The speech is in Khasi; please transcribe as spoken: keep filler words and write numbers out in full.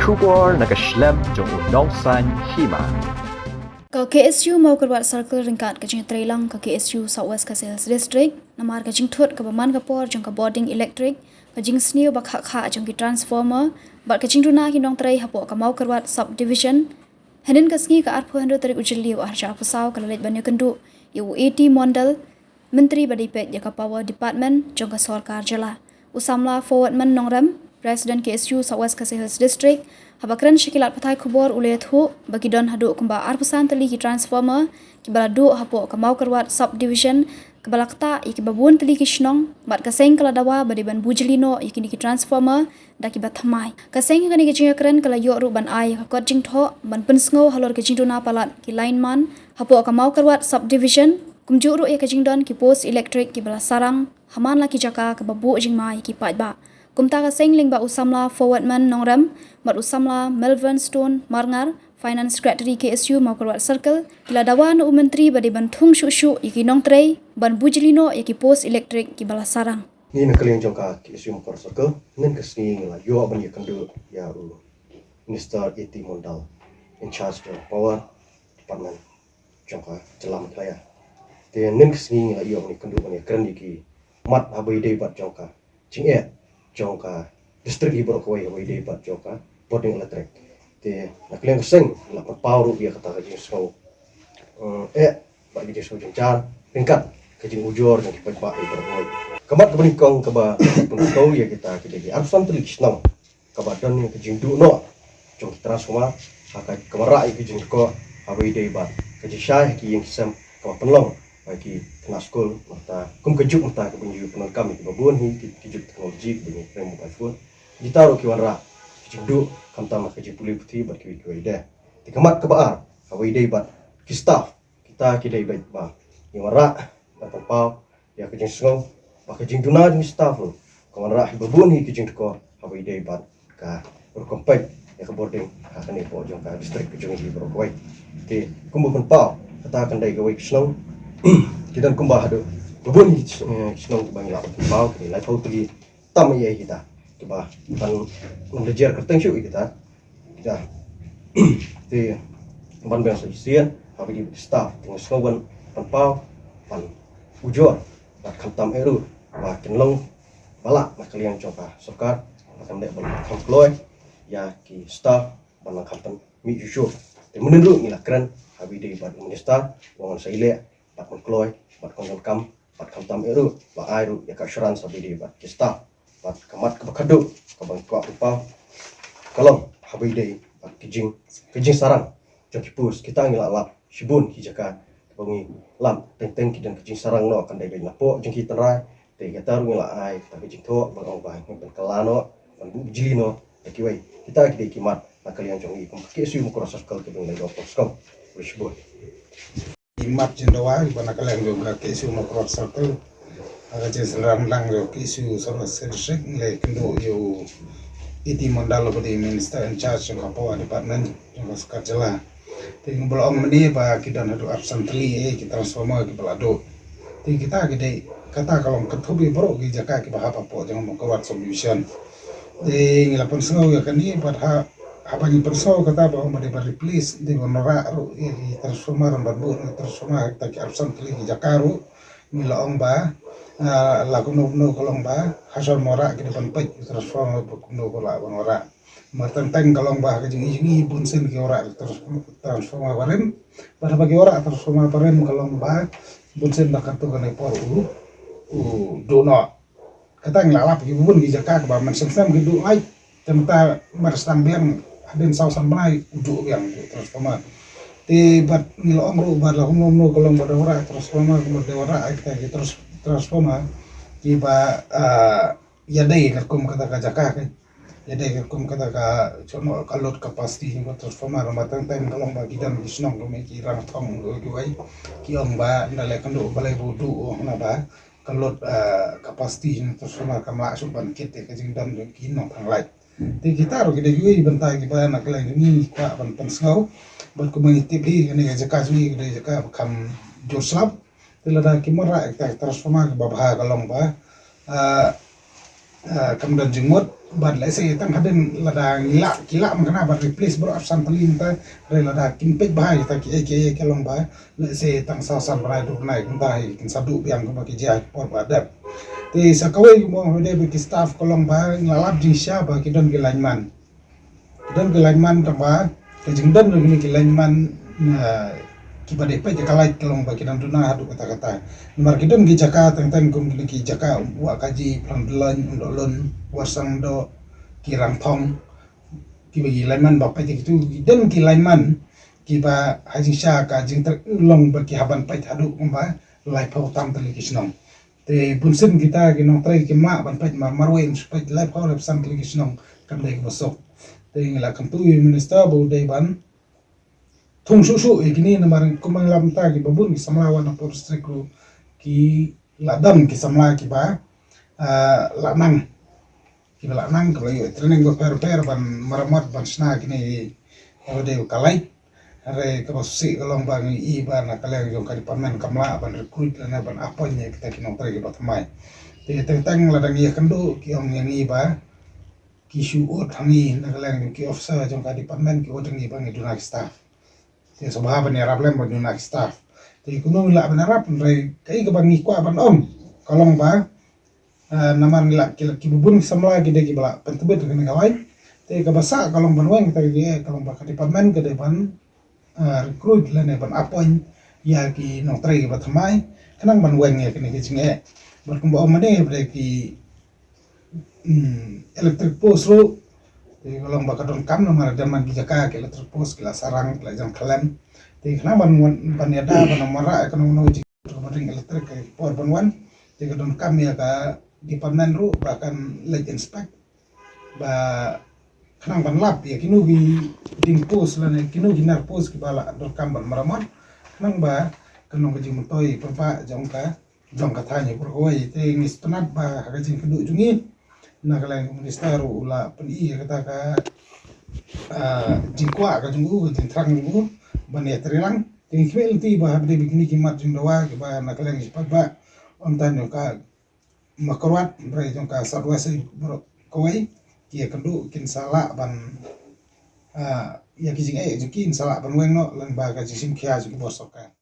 Khubor na ka shlem jong u nongsaiñ hima. Ka K S U Mawkyrwat Circle ryngkat ka jingtreilang ka K S U South West Khasi Hills District namar ka jingthut kaba man ka por jong ka bording elektrik, ka jingsniew ba khah khah jong ki transformer bad ka jingduna ki nongtrei hapoh ka Mawkyrwat Subdivision. Hynnin ka sngi ka arphew hynriew tarik u Jylliew arhajar arphew saw ka la leit ban ïakynduh ïa u A T Mondal, Myntri ba dei peit ïa ka Power Department jong ka sorkar jylla. U samla Forwardman Nongrem, President K S U South West Khasi Hills District, haba kren sha ki lad pathai khubor u la ïathuh ba ki don haduh kumba arphew san tylli ki transformer kiba la duh hapoh ka Mawkyrwat Subdivision, kaba la ktah ïa kiba bun tylli ki shnong, bad ka seng ka la dawa ba dei ban bujli noh ïa kine ki transformer da kiba thymmai. Ka seng ha kane ka jingïakren ka la ïoh ruh ban ai ïa ka kot jingthoh ban pynsngew halor ka jingduna palat ki lineman hapoh ka Mawkyrwat Subdivision, kumjuh ruh ïa ka jingdon ki post elektrik kiba la sarang ha man la ki jaka kaba buh jingma ïa ki paidbah. Kumta ka seng lyngba u samla Forwardman Nongrem bad u samla Melvin Stone Marngar, Finance Secretary K S U Mawkyrwat Circle, ki la dawa na u Myntri ba dei ban thung shuh shuh ïa ki nongtrei ban bujli noh ïa ki post elektrik kiba la sarang. Ngi na ka liang jong ka K S U Mawkyrwat Circle, hynnin ka sngi ngi la ïoh ban ïakynduh ïa u Minister A T Mondal, in charge jong Power Department jong ka jylla Meghalaya. Te hynnin ka sngi ngi la ïoh ban ïakynduh ban ïakren ïa ki mat haba ïadei bad jong ka jingeh jong ka district hi baroh kawei haba ïadei bad jong ka bording elektrik. Te na ka liang ka seng ngi la pynpaw ruh ïa kata ka jingsngew, eh, eh, bad ka jingsngew jynjar ryngkat ka jingujor jong ki paidbah hi baroh kawei. Ka mat kaba nyngkong kaba pynsngew ïa kita ki dei ki arphew san tylli ki shnong kaba don ïa ka jingduh noh jong ki transformer ha ka, ka wanrah ïa ka jingtkoh haba ïadei bad ka jingshai ha ki ïing ki sem kaba pynlong ha ki khynnah skul mynta kum ka juk mynta kaba ngi ju pyndonkam ïa kiba bun hi ki, ki juk teknoloji kiba ngi kren mobile phone. Kita ruh ki wanrah ki jingduh khamtam ha ka jingpule puthi bad kiwei kiwei de. Te ka mat kaba ar haba ïadei bad ki staff, kita ki dei beit ba ngi wanrah ban pynpaw ïa ka jingsngew ba ka jingduna jong ki staff ruh ka wanrah hi ba bun hi ki jingtkoh haba ïadei bad ka rukom peit ïa ka bording ha kane hapoh jong ka district ka jong ngi baroh kawei. Te kumba pynpaw kata kan dei kawei ka shnong ki don kumba haduh ba bun hi ki, eh, ki shnong kiba ngi lah ban pynpaw ki dei laiphew tylli tam ïa kita kiba ban nang da jer kyrteng shuh ïa kita. Kita te ban biang sa shisien haba ïadei bad ki staff te nga sngew ban pynpaw ban ujor bad khamtam eh ruh ba kin long ba lah na ka liang jong ka sorkar ba kan dei ban kham kloi ïa ki staff ban nang kham pynmih shuh shuh. Te mynnin ruh ngi la kren haba ïadei bad u minister ba ngan sa ïaleh bad ban kloi bad ban donkam bad khamtam eh ruh ba ai ruh ïa ka assurance haba ïadei bad ki staff. Bad ka mat kaba khatduh kaba ngi kwah pynpaw ka long haba ïadei bad ki jing, ki jingsarang jong ki post. Kita ngi la lap shibun ki jaka kiba ngi lap teng teng ki don ki jingsarang noh kan dei beit napoh jong ki tynrai. Te kata ruh ngi la ai kata ka jingthoh ba ong ba ngi pynkylla noh ban buh bujli noh da kiwei. Kita ki dei ki mat na ka liang jong ngi kum ka K S U Mawkyrwat Circle kiba ngi la ïoh pynskhem. Khublei shibun. Ki mat jingdawa kiba na ka liang jong ka K S U Mawkyrwat Circle. Ha ka jingsynran lang jong ka K S U South West District ngi la ïakynduh ïa u A T Mondal uba dei Minister in charge jong ka Power Department jong ka sorkar jylla. Te ngi ba la ong mynne ba ki don haduh arphew san tylli eh ki transformer kiba la duh. Te kita ki dei kata ka long kynthup ïa baroh ki jaka kiba hap hapoh jong ka Mawkyrwat Subdivision. Te ngi la pynsngew ïa kane bad ha, haba ngi pynsngew kata ba ong ba dei ban replace, dei ban wanrah ruh ïa ki transformer, ban buh transformer ha kita ki arphew san tylli ki jaka ruh. Ngi la ong ba, ah, la kumno kumno ka long ba ha shuwa ban wanrah ki dei ban peit ki transformer ba kumno ka lah ban wanrah. Namar teng teng ka long ba ha ka jing i jing i bunsien ki wanrah trans-, transformer barim. Bad haba ki wanrah transformer barim ka long ba bunsien da katto katne por u, u duh noh. Kata ngi la lap ki bun ki jaka kaba man sem sem ki duh lait. Te mynta mar sdang biang hadien saw san bnai u duh biang u transformer. Te bad ngi la ong ruh ba la kumno kumno ka long ba da wanrah transformer, kumno da wanrah ai kita ki trans-, transformer kiba, ah, ïadei katkum kata ka jaka ka, ïadei katkum kata ka, jong ka load capacity jong ka transformer. Namar teng teng ka long ba ki don ki shnong kum ki Rangthong kiwei ki ong ba ynda leh kynduh balei ba u duh, u ong na ba ka load, ah, capacity jong ka transformer kam lah shuh ban kit ïa ka jingdon jong ki nongpynlait. Te kita ruh ki dei kiwei bynta kiba na ka liang jong ngi ngi kwah ban pynsngew. Bad kumba ngi tip hi kane ka jaka jong ngi ka dei jaka ba kham jur slap. Te lada kim wanrah ïa kita ki transformer kiba bha ka long ba, ah, Ah, kam don jingmut, bad lehse tang hadien lada ngi lah, ki lah mynta ban replace baroh arphew san tylli mynta, hynrei lada kim peit bha ïa kita kiei kiei ki long ba lehse tang saw san bnai, arphew bnai kumta hi kin sa duh biang kumba ki jia por ba dep. Te sa kawei kumba ong hynrei ba ki staff ka long ba ngi la lap jingshisha ba ki don ki lineman. Ki don ki lineman tang ba ka jingdon jong kine ki lineman, ah, kiba dei peit ïa ka light ka long ba ki dang duna haduh katta katta. Namar ki don ki jaka teng teng kum kine ki jaka Umpuh Wahkaji, Phlang Dlon, Umdohlun, Warsangdoh, Kirangthong, kiba ki lineman ba peit ïa kitu, ki don ki lineman kiba ha jingshisha ka jingtrei long ba ki hap ban peit haduh kumba laiphew tam tylli ki shnong. Te bunsien kita ki nongtrei kim lah ban peit mar marwei, shu peit laiphew, laiphew san tylli ki shnong, kam dei kaba suk. Te ngi la kyntu ïa u minister ba u dei ban thung shuh shuh ïa kine, namar kumba ngi la mynta kiba bun ki samla wat na por district ruh ki la don ki samla kiba, ah, la nang, kiba la nang, kiba la ïoh training bapher bapher ban maramot, ban shna kine, ïa ba dei ka light. Hynrei kaba shisha ka long ba ngi i ba na ka liang jong ka department kam lah ban recruit lane ban appoint ïa kita ki nongtrei kiba thymmai. Te teng teng lada ngi ïakynduh ki ong ïa ngi ba ki shu ud ha ngi, na ka liang jong ki officer jong ka department ki ud ha ngi ba ngi duna ki staff. Te sngewbha ban ïarap lem ban duna ki staff. Te kumno ngi lah ban ïarap, hynrei kaei kaba ngi kwah ban ong ka long ba, ah, namar ngi lah, ki lah, kiba bun ki samla ki dei kiba lah pyntbit ha kane ka light. Te kaba sah ka long ban weng, te ka long ba ka department ka dei ban, ah, recruit lane ban appoint ïa ki nongtrei kiba thymmai khnang ban weng ïa kane ka jingeh. Bad kumba ong mynne ba dei ki, hmm, electric post ruh, te ka long ba ka donkam namar da man ki jaka ki electric post ki la sarang, ki la jan khlem. Te khnang ban wan, ban ïada ban wanrah ïa kano kano jingkut kaba ring electric ha ki por ban wan, te ka donkam ïa ka department ruh ba kan leit inspect ba khnang ban lap ïa kino ki ding post lane kino ki nar post kiba la donkam ban maramot, khnang ba kan long ka jingmyntoi paidbah jong ka, jong ka thaiñ ha pyrkhat. Te ngi sngewtynnat ba ha ka jingkynduh jong ngi, na ka liang u minister ruh u la pyni ïa kata ka, ah, jingkwah ka jong u, ka jingthrang jong u ban ïatrei lang. Te ngi khmih lynti ba haba dei ba kine ki mat jingdawa kiba na ka liang ki paidbah, ym tang jong ka Mawkyrwat, hynrei jong ka South West baroh kawei, ki ïakynduh kin sa lah ban, ah, ïa ki jingeh jong ki kin sa lah ban weng noh lyngba ka jingshim khia jong ki bor sorkar.